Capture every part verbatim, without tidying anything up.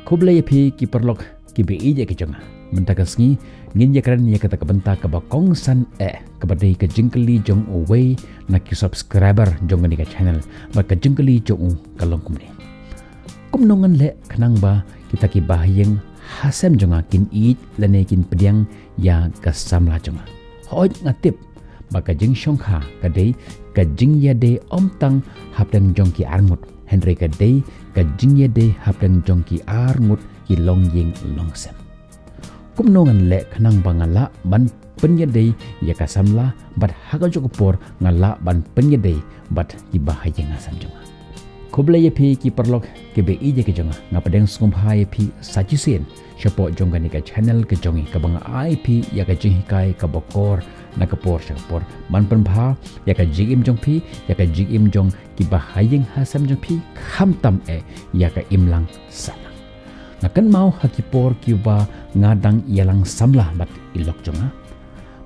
Khublei ïa phi ki paralok kiba ïeit ki jong nga. Mynta ka sngi ngin ïakren ïa kata ka bynta kaba kongsan eh, kaba dei ka jingkylli jong uwei na ki subscriber jong kane ka channel. Bad ka jingkylli jong u ka long kumne: kumno ngan leh khnang ba kita ki bahaïing hasem jong nga kin ïeit lane kin pdiang ïa ka samla jong nga? Hooid, nga tip ba ka jingshongkha ka dei ka jingïadei ym tang hapdeng jong ki arngut, hynrei ka dei ka jingïadei hapdeng jong ki arngut ki longïing longsem. Kumno ngan leh khnang ba nga lah ban pynïadei ïa ka samla bad ha kajuh ka por nga lah ban pynïadei bad ki bahaïing hasem jong nga? Khublei ïa phi ki paralok kiba ïeit ki jong nga. Nga pdiang sngewbha ïa phi sa shisien shapoh jong kane ka channel ka jong ngi, kaba nga ai ïa phi ïa ka jinghikai kaba kor na ka por sha ka por, ban pynbha ïa ka jingim jong phi, ïa ka jingim jong ki bahaïing hasem jong phi, khamtam eh ïa ka imlang sahlang. Nga kynmaw ha ki por kiba nga dang ïalang samla bad i lok jong nga,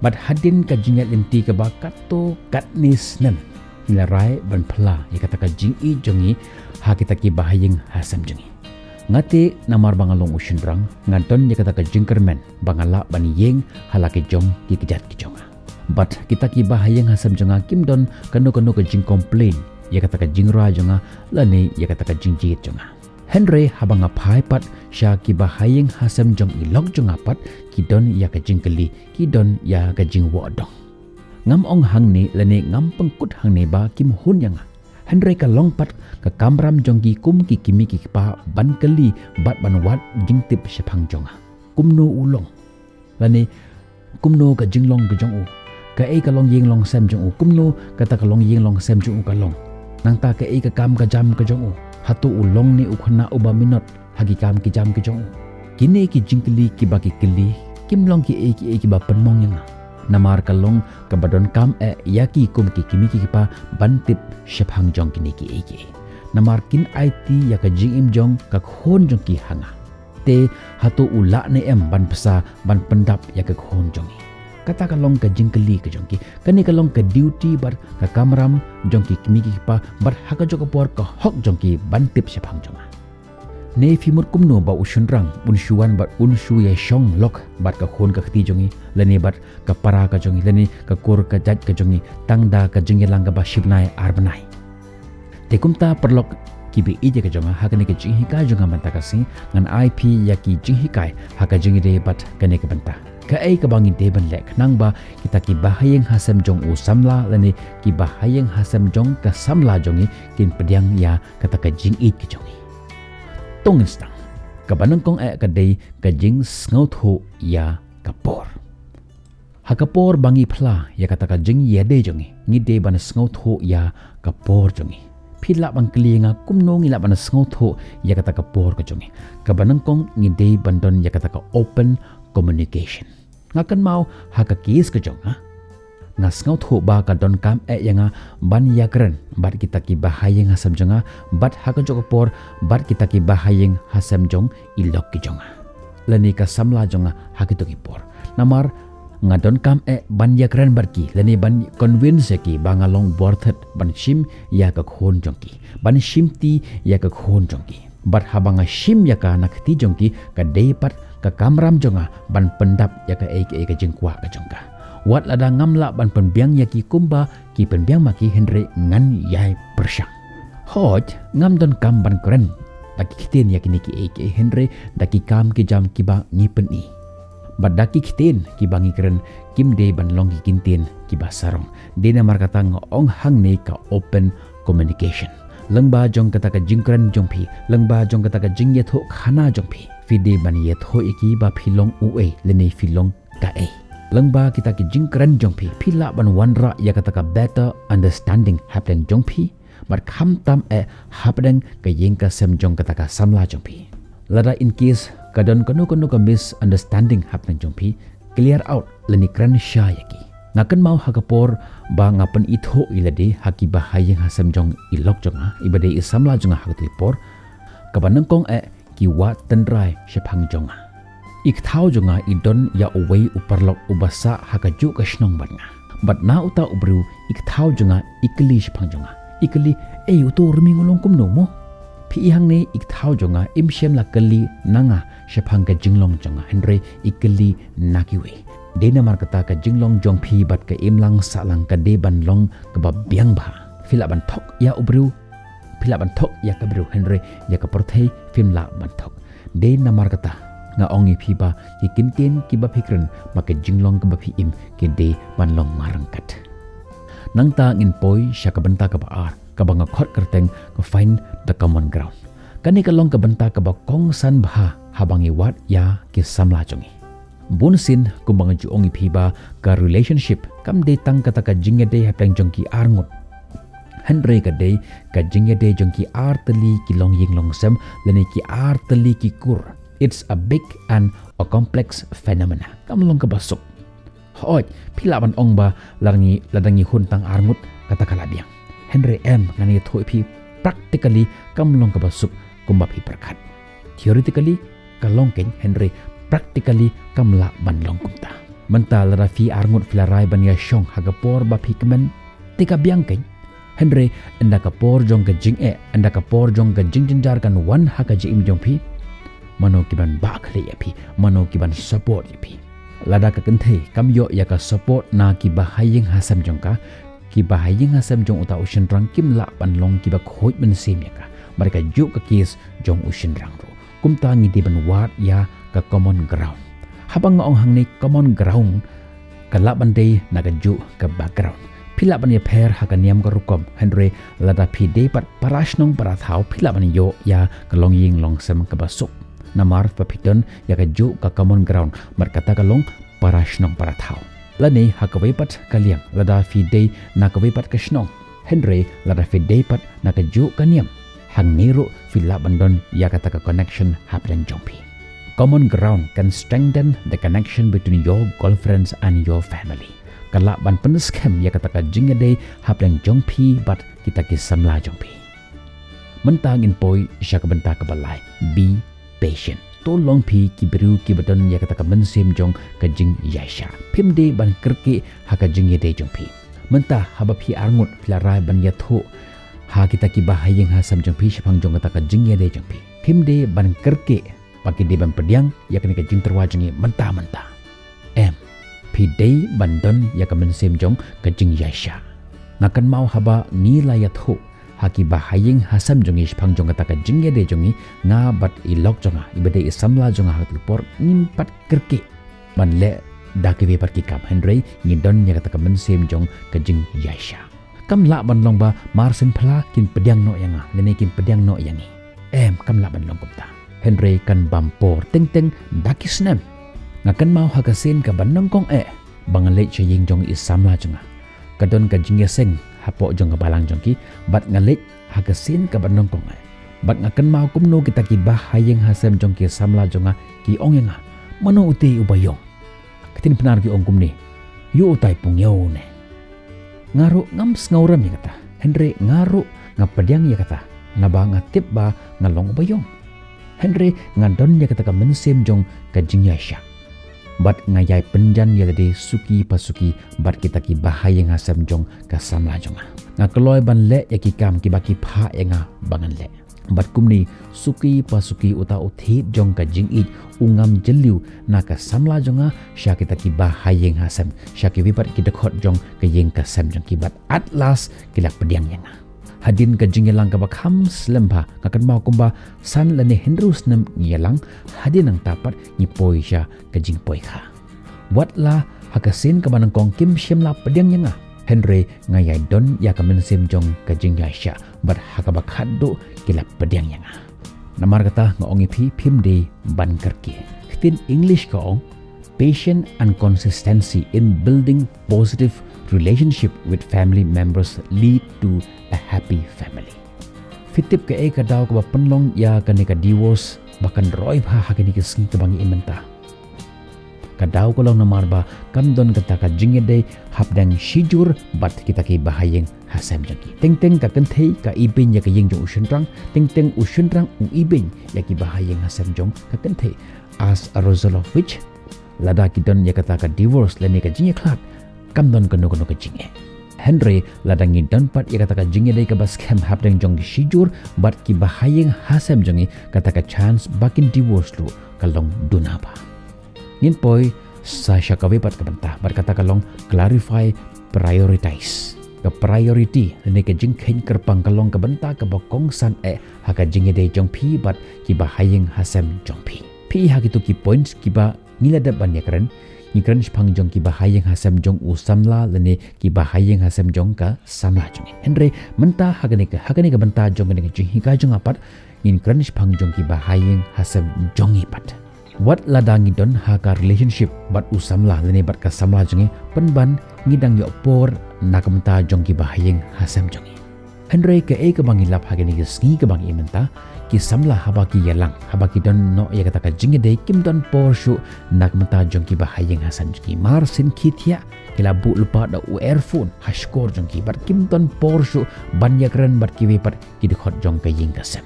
bad hadien ka jingïaid lynti kaba katto katne snem, ngi la rai ban phla ïa kata ka jingïeit jong ngi ha kita ki bahaïing hasem jong ngi. Nga tip namar ba nga long u shynrang, nga don ïa kata ka jingkyrmen ba nga lah ban ïeng ha la ki jong ki kjat ki jong nga. Bad kita ki bahaïing hasem jong nga kim don kano kano ka jingcomplain ïa kata ka jingrai jong nga lane ïa kata ka jingjied jong nga. Hynrei haba nga phai pat sha ki bahaïing hasem jong i lok jong nga pat, ki don ïa ka jingkylli, ki don ïa ka jingwad dong. Ngam ong hangne lane ngam pynkut hangne ba kim hun ïa nga. Hynrei ka long pat ka kamram jong ki kum ki kmie ki kpa ban kylli bad ban wad jingtip shaphang jong nga. Kumno u long? Lane kumno ka jinglong ka jong u? Kaei ka longïing longsem jong u? Kumno kata ka longïing longsem jong u ka long? Nangta kaei ka kam ka jam ka jong u? Hato u long ne u khynnah uba minot ha ki kam ki jam ki jong u? Kine ki jingkylli kiba ki kylli kim long kiei kiei kiba pynmong ïa nga. Namar ka long kaba donkam eh ïa ki kum ki kmie ki kpa ban tip shaphang jong kine kiei kiei. Namar kin aiti ïa ka jingim jong ka khun jong ki ha nga. Te hato u lah ne em ban bsa ban pyndap ïa ka khun jong ngi? Kata ka long ka jingkylli ka jong ki. Kane ka long ka duty bad ka kamram jong ki kmie ki kpa bad ha kajuh ka por ka hok jong ki ban tip shaphang jong nga. Ne phi mut kumno ba u shynrang un shu wan bad un shu ïashong lok bad ka khun ka kti jong ngi, lane bad ka para ka jong ngi, lane ka kur ka jait ka jong ngi, tang da ka jingïalang kaba shi bnai ar bnai? Te kumta paralok kiba ïeit ki jong nga, ha kane ka jinghikai jong nga mynta ka sngi ngan ai ïa phi ïa ki jinghikai ha ka jingïadei bad kane ka bynta. Kaei kaba ngi dei ban leh khnang ba kita ki bahaïing hasem jong u samla lane ki bahaïing hasem jong ka samla jong ngi kin pdiang ïa kata ka jingïeit ka jong ngi? To ngin sdang. Kaba nyngkong eh ka dei ka jingsngewthuh ïa ka por. Ha ka por ba ngi phla ïa kata ka jingïadei jong ngi, ngi dei ban sngewthuh ïa ka por jong ngi. Phi lah ban kylli ïa nga kumno ngi lah ban sngewthuh ïa kata ka por ka jong ngi. Kaba nyngkong ngi dei ban don ïa kata ka open communication. Nga kynmaw ha ka case ka jong nga, nga sngewthuh ba ka donkam eh ïa nga ban ïakren bad kita ki bahaïing hasem jong nga, bad ha kajuh ka por bad kita ki bahaïing hasem jong i lok ki jong nga lane ka samla jong nga ha kito ki por. Namar nga donkam eh ban ïakren bad ki lane ban convince ïa ki ba nga long worth it ban shim ïa ka khun jong ki, ban shimti ïa ka khun jong ki. Bad haba nga shim ïa ka na kti jong ki, ka dei pat ka kamram jong nga ban pyndap ïa kaei kaei ka jingkwah ka jong ka. Wat lada ngam lah ban pynbiang ïa ki kumba ki pynbiang ma ki, hynrei ngan ïai pyrshang. Hooid, ngam donkam ban kren da ki ktien ïa kine kiei kiei, hynrei da ki kam ki jam kiba ngi pyni. Bad da ki ktien kiba ngi kren kim dei ban long ki ktien kiba sarong. Dei namar kata nga ong hangne ka open communication. Lyngba jong kata ka jingkren jong phi, lyngba jong kata ka jingïathuhkhana jong phi, phi dei ban ïathuh ïa ki ba phi long uei lane phi long kaei. Lyngba kita ki jingkren jong phi, phi lah ban wanrah ïa kata ka better understanding hapdeng jong phi bad khamtam eh hapdeng ka ïing ka sem jong kata ka samla jong phi. Lada in case ka don kano kano ka misunderstanding hapdeng jong phi, clear out lane kren shai ïa ki. Nga kynmaw ha ka por ba nga pynithuh ïa lade ha ki bahaïing hasem jong i lok jong nga, iba dei i samla jong nga ha katu ka por, kaba nyngkong eh ki wad tynrai shaphang jong nga. I kthaw jong nga i don ïa uwei u paralok uba sah ha kajuh ka shnong bad nga. Bad na uta u briew i kthaw jong nga i kylli shaphang jong nga. I kylli, "Ei, uto u Rmiang u long kumno mo? Phi i hangne i thaw jong nga, im shym la kylli na nga shaphang ka jinglong jong nga, hynrei i kylli na kiwei. Dei namar kata ka jinglong jong phi bad ka imlang sahlang ka dei ban long kaba biang bha. Phi lah ban thok ïa u briew, phi lah ban thok ïa ka briew, hynrei ïa ka pyrthei phim lah ban thok. Dei namar kata nga ong ïa phi ba ki kyntien kiba phi kren, ba ka jinglong kaba phi im, ki dei ban long marryngkat. Nangta ngin poi sha ka bynta kaba ar, kaba nga khot kyrteng ka find the common ground. Kane ka long ka bynta kaba kongsan bha haba ngi wad ïa ki samla jong ngi. Bunsien kumba nga ju ong ïa phi ba ka relationship kam dei tang kata ka jingïadei hapdeng jong ki arngut. Hynrei ka dei ka jingïadei jong ki artylli ki longïing longsem lane ki artylli ki kur. It's a big and a complex phenomena. Kam long kaba suk. Hooid, phi lah ban ong ba lada ngi, lada ngi hun tang arngut kata ka la biang. Hynrei em, ngan ïathuh ïa phi, practically kam long kaba suk kumba phi pyrkhat. Theoretically ka long keiñ, hynrei practically kam lah ban long kumta. Mynta lada phi arngut phi la rai ban ïashong ha ka por ba phi kmen, te ka biang keiñ. Hynrei ynda ka por jong ka jingeh, ynda ka por jong ka jingjynjar kan wan ha ka jingim jong phi, mano ki ban bah khlieh ïa phi, mano ki ban support ïa phi? Lada ka kynthei kam ïoh ïa ka support na ki bahaïing hasem jong ka, ki bahaïing hasem jong uta u shynrang kim lah ban long kiba khuid mynsiem ïa ka. Bad ka juh ka case jong u shynrang ruh. Kumta ngi dei ban wad ïa ka common ground. Haba nga ong hangne common ground, ka lah ban dei na ka juh ka background. Phi lah ban ïapher ha ka niam ka rukom, hynrei lada phi dei pat para shnong para thaw, phi lah ban ïoh ïa ka longïing longsem kaba suk. Namar ba phi don ïa ka juh ka common ground, bad kata ka long para shnong para thaw. Lane ha kawei pat ka liang, lada phi dei na kawei pat ka shnong, hynrei lada phi dei pat na ka juh ka niam, hangne ruh phi lah ban don ïa kata ka connection hapdeng jong phi. Common ground can strengthen the connection between your girlfriends and your family. Ka lah ban pynskhem ïa kata ka jingïadei hapdeng jong phi bad kita ki samla jong phi. Mynta ngin poi sha ka bynta kaba lai. Be patient. To long phi ki briew kiba don ïa kata ka mynsiem jong ka jingïaishah. Phim dei ban kyrkieh ha ka jingïadei jong phi. Mynta haba phi arngut phi la rai ban ïathuh ha kita ki bahaïing hasem jong phi shaphang jong kata ka jingïadei jong phi. Phim dei ban kyrkieh ba ki dei ban pdiang ïa kane ka jingtyrwa jong ngi mynta mynta. Em, phi dei ban don ïa ka mynsiem jong ka jingïaishah. Nga kynmaw haba ngi la ïathuh ha ki bahaïing hasem jong ngi shaphang jong kata ka jingïadei jong ngi, nga bad i lok jong nga, iba dei i samla jong nga ha kata ka por, ngim pat kyrkieh ban leh da kiwei pat ki kam, hynrei ngi don ïa kata ka mynsiem jong ka jingïaishah. Kam lah ban long ba mar sien phylla kin pdiang noh ïa nga, lane kin pdiang noh ïa ngi. Em, kam lah ban long kumta. Hynrei kan bam por teng teng da ki snem. Nga kynmaw ha ka sien kaba nyngkong eh ba nga leit sha ïing jong i samla jong nga. Ka don ka jingïaseng hapoh jong ka balang jong ki, bad nga leit ha ka sien kaba nyngkong eh. Bad nga kynmaw kumno kita ki bahaïing hasem jong ki samla jong nga ki ong ïa nga, mano uta uba ïong? Ka ktien Pnar ki ong kumne, ïoh utai pung ïew ne. Nga ruh ngam sngewrem ïa kata, hynrei nga ruh nga pdiang ïa kata, naba nga tip ba nga long uba ïong. Hynrei nga don ïa kata ka mynsiem jong ka jingïaishah. Bad nga ïai pynjan ïa lade suki pa suki bad kita ki bahaïing hasem jong ka samla jong nga. Nga kloi ban leh ïa ki kam kiba ki phah ïa nga ba ngan leh. Bad kumne suki pa suki uta u thied jong ka jingïeit u ngam jylliew na ka samla jong nga sha kita ki bahaïing hasem, sha kiwei pat ki dkhot jong ka ïing ka sem jong ki, bad at last ki la pdiang ïa nga. Hadien ka jingïalang kaba kham slem bha, nga kynmaw kumba san lane hynriew snem ngi ïalang, hadien nangta pat ngi poi sha ka jingpoi kha. Wat la ha ka sien kaba nyngkong kim shym la pdiang ïa nga, hynrei nga ïai don ïa ka mynsiem jong ka jingïaishah, bad ha kaba khatduh ki la pdiang ïa nga. Namar kata nga ong ïa phi, phim dei ban kyrkieh. Ktien English ka ong, patience and consistency in building positive relationship with family members lead to a happy family. Phi tip kaei ka daw kaba pynlong ïa kane ka divorce ba kan roi bha ha kine ki sngi kaba ngi im mynta? Ka daw ka long namar ba kam don kata ka jingïadei hapdeng shijur bad kita ki bahaïing hasem jong ki. Teng teng ka kynthei ka ibeiñ ïa ka ïing jong u shynrang, teng teng u shynrang u ibeiñ ïa ki bahaïing hasem jong ka kynthei. As a result of which, lada ki don ïa kata ka divorce lane ka jingïakhlad, kam don kano kano ka jingeh. Hynrei lada ngi don pat ïa kata ka jingïadei kaba skhem hapdeng jong ki shijur bad ki bahaïing hasem jong ngi, kata ka chance ba kin divorce ruh ka long duna bha. Ngin poi sa sha kawei pat ka bynta bad kata ka long clarify, prioritize. Ka priority lane ka jingkheiñ kyrpang ka long ka bynta kaba kongsan eh ha ka jingïadei jong phi bad ki bahaïing hasem jong phi. Phi ha kito ki points kiba ngi la dep ban ïakren, ngi kren shaphang jong ki bahaïing hasem jong u samla lane ki bahaïing hasem jong ka samla jong ngi. Hynrei mynta ha kane ka, ha kane ka bynta jong kane ka jinghikai jong nga pat, ngin kren shaphang jong ki bahaïing hasem jong ngi pat. Wat lada ngi don ha ka relationship bad u samla lane bad ka samla jong ngi, pynban ngi dang ïoh por na ka bynta jong ki bahaïing hasem jong ngi. Hynrei kaei kaba ngi lap ha kine ki sngi kaba ngi ïa mynta, ki samla haba ki ïalang, haba ki don noh ïa kata ka jingïadei, kim don por shuh na ka bynta jong ki bahaïing hasem jong ki. Mar syn ki thiah, ki la buh lypa da u earphone ha shkor jong ki bad kim don por shuh ban ïakren bad kiwei pat ki dkhot jong ka ïing ka sem.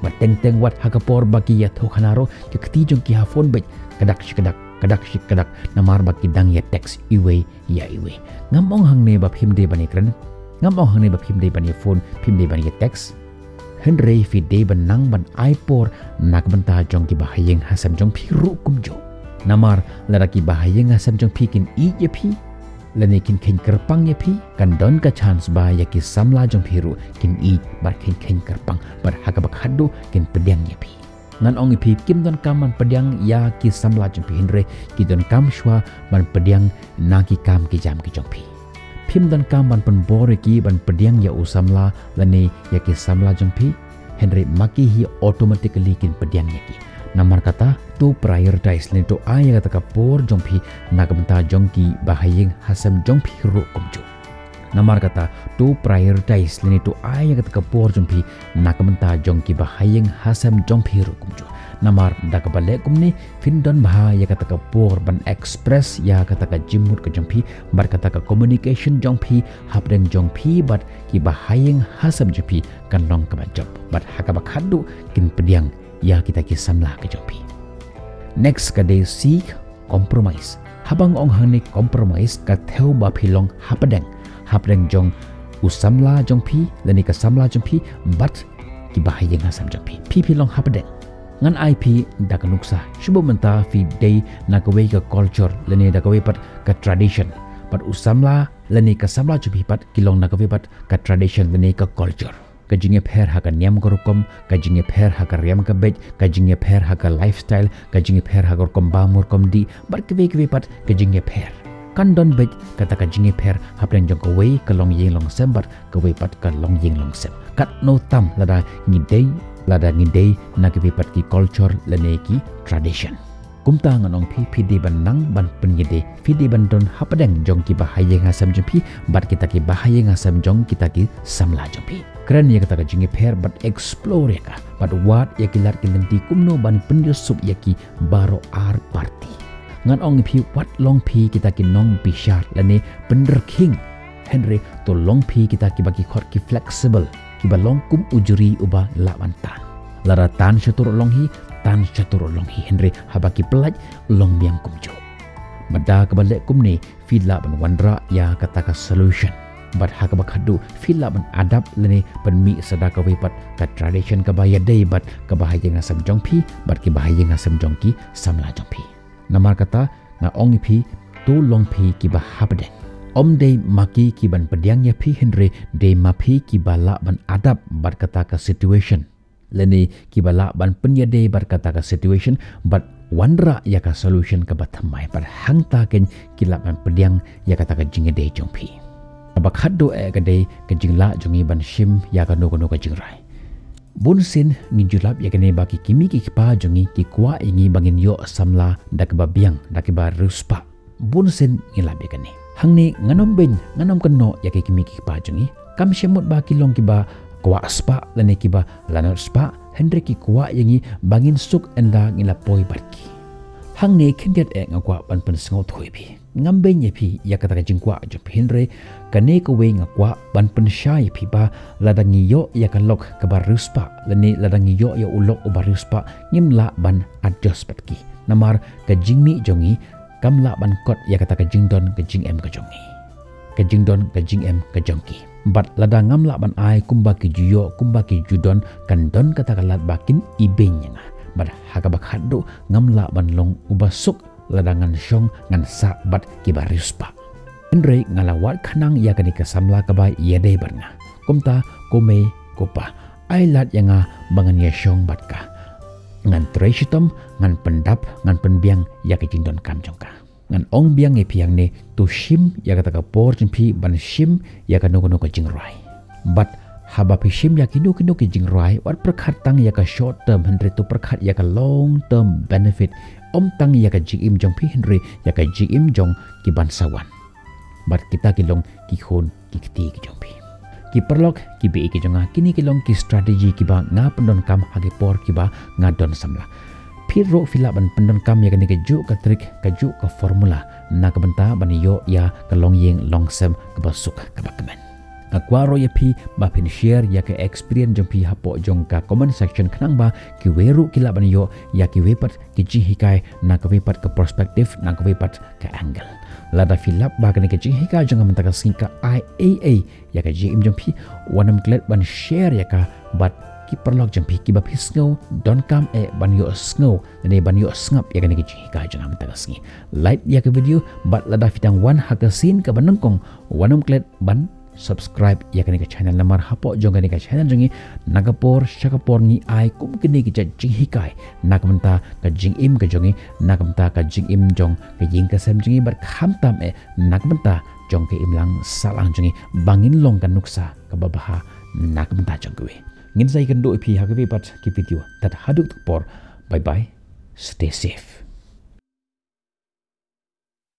Bad teng teng wat ha ka por ba ki ïathuh khana ruh, ki kti jong ki ha phone beit, kdak shi kdak, kdak shi kdak, namar ba ki dang ïa text iwei ïa iwei. Ngam ong hangne ba phim dei ban ïakren, ngam ong hangne ba phim dei ban ïa phone, phim dei ban ïa text. Hynrei phi dei ban nang ban ai por na ka bynta jong ki bahaïing hasem jong phi ruh kumjuh. Namar lada ki bahaïing hasem jong phi kin ïeit ïa phi lane kin kheiñ kyrpang ïa phi, kan don ka chance ba ïa ki samla jong phi ruh kin ïeit bad kin kheiñ kyrpang bad ha kaba khatduh kin pdiang ïa phi. Ngan ong ïa phi, kim donkam ban pdiang ïa ki samla jong phi, hynrei ki donkam shuwa ban pdiang na ki kam ki jam ki jong phi. Phim donkam ban pynbor ïa ki ban pdiang ïa u samla lane ïa ki samla jong phi, hynrei ma ki hi automatically kin pdiang ïa ki. Namar kata, to prioritize lane to ai ïa kata ka por jong phi na ka bynta jong ki bahaïing hasem jong phi ruh kumjuh. Namar kata, to prioritize lane to ai ïa kata ka por jong phi na ka bynta jong ki bahaïing hasem jong phi ruh kumjuh. Namar da kaba leh kumne, phin don bha ïa kata ka por ban express ïa kata ka jingmut ka jong phi bad kata ka communication jong phi hapdeng jong phi bad ki bahaïing hasem jong phi kan long kaba jop bad ha kaba khatduh kin pdiang ïa kita ki samla ka jong phi. Next ka dei seek compromise. Haba nga ong hangne compromise, ka thew ba phi long hapdeng, hapdeng jong u samla jong phi lane ka samla jong phi bad ki bahaïing hasem jong phi. Phi phi long hapdeng. Ngan ai phi da ka nuksa, shu ba mynta phi dei na kawei ka culture lane da kawei pat ka tradition, bad u samla lane ka samla jong phi pat ki long na kawei pat ka tradition lane ka culture. Ka jingïapher ha ka niam ka rukom, ka jingïapher ha ka riam ka beit, ka jingïapher ha ka lifestyle, ka jingïapher ha ka rukom bam rukom dih, bad kiwei kiwei pat ka jingïapher. Kan don beit kata ka jingïapher hapdeng jong kawei ka longïing longsem bad kawei pat ka longïing longsem. Katno tam lada ngi dei, lada ngi dei na kiwei pat ki culture lane ki tradition. Kumta ngan ong phi, phi dei ban nang ban pynïadei, phi dei ban don hapdeng jong ki bahaïing hasem jong phi bad kita ki bahaïing hasem jong kita ki samla jong phi. Kren ïa kata ka jingïapher bad explore ïa ka bad wad ïa ki lad ki lynti kumno ban pynïasuk ïa ki baroh ar parti. Ngan ong ïa phi, wat long phi kita ki nongbishar lane pynrkhing, hynrei to long phi kita kiba ki khot ki flexible, kiba long kum u jri uba lah ban tan. Lada tan shatur long hi, tan shatur long hi, hynrei haba ki pyllait long biang kumjuh. Bad da kaba leh kumne, phi lah ban wanrah ïa kata ka solution. Bad ha kaba khatduh, phi lah ban adapt lane pynmih sa da kawei pat ka tradition kaba ïadei bad ka bahaïing hasem jong phi bad ki bahaïing hasem jong ki samla jong phi. Namar kata, nga ong ïa phi, to long phi kiba hapdeng. Ym dei ma ki ki ban pdiang ïa phi, hynrei dei ma phi kiba lah ban adapt bad kata ka situation lane kiba lah ban pynïadei bad kata ka situation bad wanrah ïa ka solution kaba thymmai bad hangta keiñ ki lah ban pdiang ïa kata ka jingïadei jong phi. Kaba khatduh eh ka dei ka jinglah jong ngi ban shim ïa kano kano ka jingrai. Bun sien ngi ju lap ïa kane ba ki kmie ki kpa jong ngi ki kwah ïa ngi ba ngin ïoh samla da kaba biang, da kaba riewspah. Bun sien ngi lap ïa kane. Hangne ngan ym beiñ, ngan ym kynnoh ïa ki kmie ki kpa jong ngi. Kam shym mut ba ki long kiba kwah spah lane kiba lanot spah, hynrei ki kwah ïa ngi ba ngin suk ynda ngi la poi bad ki. Hangne khyndiat eh nga kwah ban pynsngewthuh ïa phi. Ngam beiñ ïa phi ïa kata ka jingkwah jong phi, hynrei kane kawei nga kwah ban pynshai ïa phi ba lada ngi ïoh ïa ka lok kaba riewspah lane lada ngi ïoh ïa u lok uba riewspah, ngim lah ban adjust bad ki. Namar ka jingmih jong ngi kam lah ban kot ïa kata ka jingdon ka jingem ka jong ngi. ka jingdon ka jingem ka jong ki. Bad lada ngam lah ban ai kumba ki ju ïoh, kumba ki ju don, kan don kata ka lad ba kin ibeiñ ïa nga. Bad ha kaba khatduh ngam lah ban long uba suk lada ngan shong ngan sah bad kiba riewspah. Hynrei nga la wad khnang ïa kane ka samla kaba ïadei bad nga. Kumta, ko mei ko pa, ai lad ïa nga ba ngan ïa shong bad ka. Ngan trei shitom, ngan pyndap, ngan pynbiang ïa ka jingdonkam jong ka. Ngan ong biang ïa phi hangne, to shim ïa kata ka por jong phi ban shim ïa kano kano ka jingrwai. Bad haba phi shim ïa kino kino ki jingrwai, wat pyrkhat tang ïa ka short term, hynrei to pyrkhat ïa ka long term benefit. Ym tang ïa ka jingim jong phi, hynrei ïa ka jingim jong ki ban sa wan. Bad kita ki long ki khun ki kti ki jong phi. Ki paralok, ki baieit ki jong nga, kine ki long ki strategy kiba nga pyndonkam ha ki por kiba nga don samla. Phi ruh phi lah ban pyndonkam ïa kane kajuh ka trick, kajuh ka formula na ka bynta ban ïoh ïa ka longïing longsem kaba suk kaba kmen. Nga kwah ruh ïa phi ba phin share ïa ka experience jong phi hapoh jong ka comment section, khnang ba kiwei ruh ki lah ban ïoh ïa kiwei pat ki jinghikai na kawei pat ka perspective, na kawei pat ka angle. Lada phi lap ba kane ka jinghikai jong nga mynta ka sngi ka ai ei ei ïa ka jingim jong phi, wat nym klet ban share ïa ka bad ki paralok jong phi kiba phi sngew donkam eh ban ïohsngew lane ban ïohsngap ïa kane ka jinghikai jong nga mynta ka sngi. Like ïa ka video, bad lada phi dang wan ha ka sien kaba nyngkong, wat nym klet ban subscribe ïa kane ka channel, namar hapoh jong kane ka channel jong ngi, na ka por sha ka por ngi ai kum kine ki jait jinghikai na ka bynta ka jingim ka jong ngi, na ka bynta ka jingim jong ka ïing ka sem jong ngi, bad khamtam eh na ka bynta jong ka imlang sahlang jong ngi, ba ngin long ka nuksa kaba bha na ka bynta jong kiwei. Ngin sa ïakynduh ïa phi ha kiwei pat ki video. Tad haduh katta ka por, bye bye, stay safe.